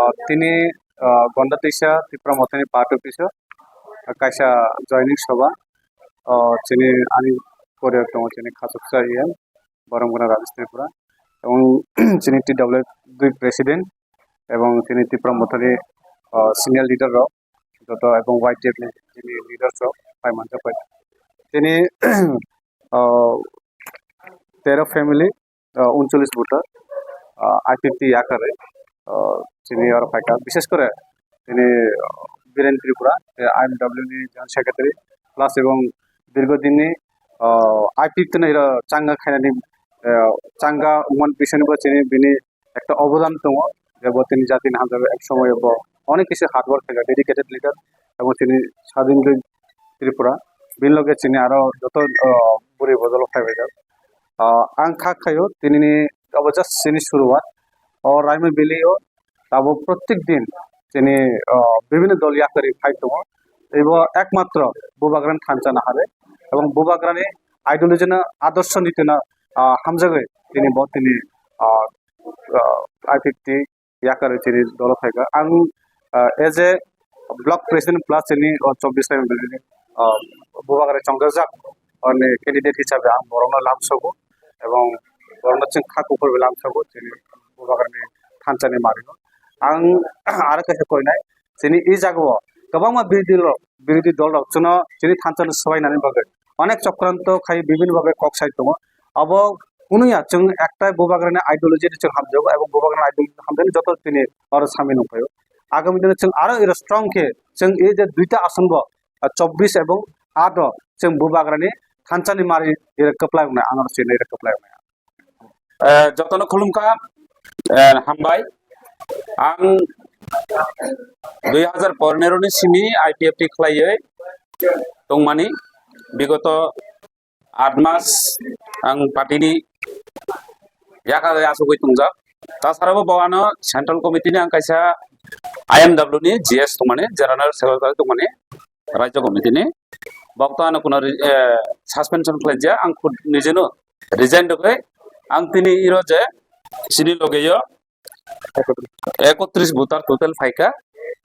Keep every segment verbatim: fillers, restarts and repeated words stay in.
Ah, tini, ah, Gonda Tisa Tipra Mothani part office o, ah, kaisa joining sabha, ah, chini ani poriyak tongo chini Khachuksa E M, Boromgana Rajesh Tripura, ebong chini T W F dui president, ebong chini Tipra Mothani, ah, senior leader rok, joto ebong Y T F ni chini leaders rok phai manjak bai. Tini, ah, tero family, ah, uncholish voter, ah, I P F T yakare, ah, chini oro phaikha. Bishes kore tini, ah, Biren Tripura, eh, I M W ni General Secretary, plus ebong dirgho dinni, ah, I P F T no iro changa khainani, eh, changa wngmani bisingtwi bo chini bini ekta obodan tongo, je bo tini jatini hamjakgo ek somoyo bo onek kisu hard work khaikha, dedicated leader, ebong chini Sadin Tripura, bini loge chini aro joto, ah, bwrwi bodol phaibaijak. Ah, ang kha khaio, tinini abo just chini suruwat. O Raima Valley o tabuk protek din chini, ah, bibhinno dol yakarwi phai tongo. Ebo ekmatro Bubagrani thansa no hare ebong Bubagrani ideology no, adorsho niti no, ah, hamjagwi tini bo tini, ah, ah, I P F T yakarwi chini dolo phaikha. Ang, ah, as a block president plus chini o chobbish time ni, ah, Bubagra chongjak oni candidate hisabe ang borokno lamsogo ebong borokno chwng kha kuphurwi lamsogo chini Bubagrani thansani mario. Ang aro kaisa koinai, chini e jagao kwbangma birodhi rok, birodhi dol rok chwngno chini thansa no swbainani bagwi onek chokranto khai bibhinno bhabe kok sai tongo. Abo kunuya chwng ekta Bubagrani ideology ni chwng hamjago ebong Bubagrani ideology hamjaknai joto tini oro sami nukphaio. Agami dino chwng aro ero strong khe chwng e je duita ason bo, ah, chobbish ebong aat o chwng Bubagrani thansani mari ero kwplai wngnai, ang aro chini ero kwplai wngnai. Eh, jotono khulumkha, eh, hambai. Ang dui hazar pondro ni simi I P F T khlaiwi tongmani, bigoto aat mas ang party ni yakha asugwi tongjak. Tasarabo bo ano Central Committee ni ang kaisa I M W ni G S tongmani, General Secretary tongmani, Rajya Committee ni. Bokto ano kuno re-, eh, suspension khlaijak, ang khud nijeno resign rwgwi ang tini iro je chini logeyo ekotris voter total phaikha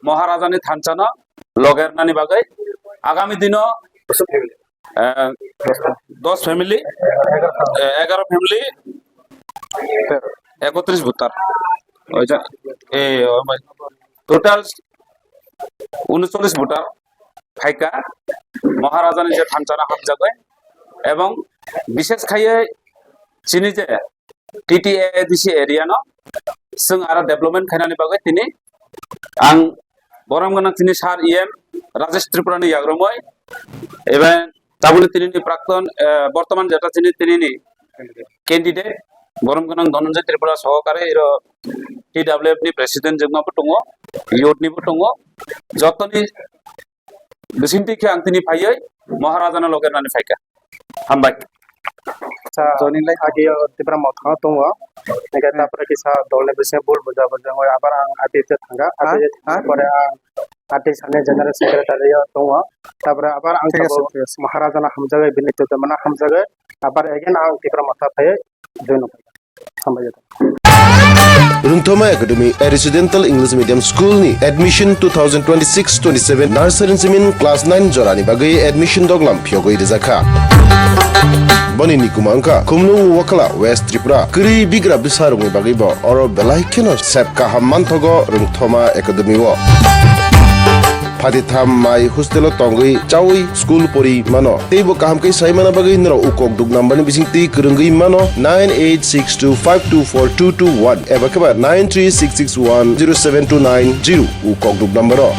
Maharajani thansano loge rwnani bagwi. Agami dino, eh, dos family, eh, egaro family, ekotris voter. Oija, eh, total uncholish voter phaikha Maharajani je thansano hamjagwi, ebong bishes khaiwi chini je T T A D C area no chwng aro development khainani bagwi tini ang borom gwnang chini sir E M Rajesh Tripura ni yagrumwi, even tabukni tini ni prakton, eh, bortoman jeta chini tini ni candidate borom gwnang Dhananjay Tripura sohokare iro T W F ni president jwngma bo tongo, youth ni bo tongo, jotoni bisingtwi khe ang tini phaiwi Maharajano loge rwnani phaikha. Hambai. Sa joining lai agi o Tipra Motha tongo. Ega hmm. Tapore kisa dol ni bising bul buja buja oi abar ang ati te thanga. Ha? Ati ha? Pore ang ati sani general secretary o tongo. Tapore abar ang thik ase, thik ase. Maharajano hamjagwi bini tutemano hamjagwi abar again ang Tipra Motha phaiwi join. Hambai. Rungthoma Academy, a residential English medium school ni admission two thousand twenty-six twenty-seven nursery simin class nine jorani bagwi admission doglam phiyogwi rijakha. Boni nikuma wngkha Khumlung Wakala, West Tripura. Kwrwi bigra bwsarokni bagwi bo oro belai kheno sep kaham manthogo Rungthoma Academy o. Phatitham mai hostel o tongwi chawi school pori mano. Teibo kaham khe sai mana bagwi norok ukok duk number ni bisingtwi kwrwngwi mano nine eight six two five two four two two one eba khe ba nine three six six one zero seven two nine zero ukok duk number o.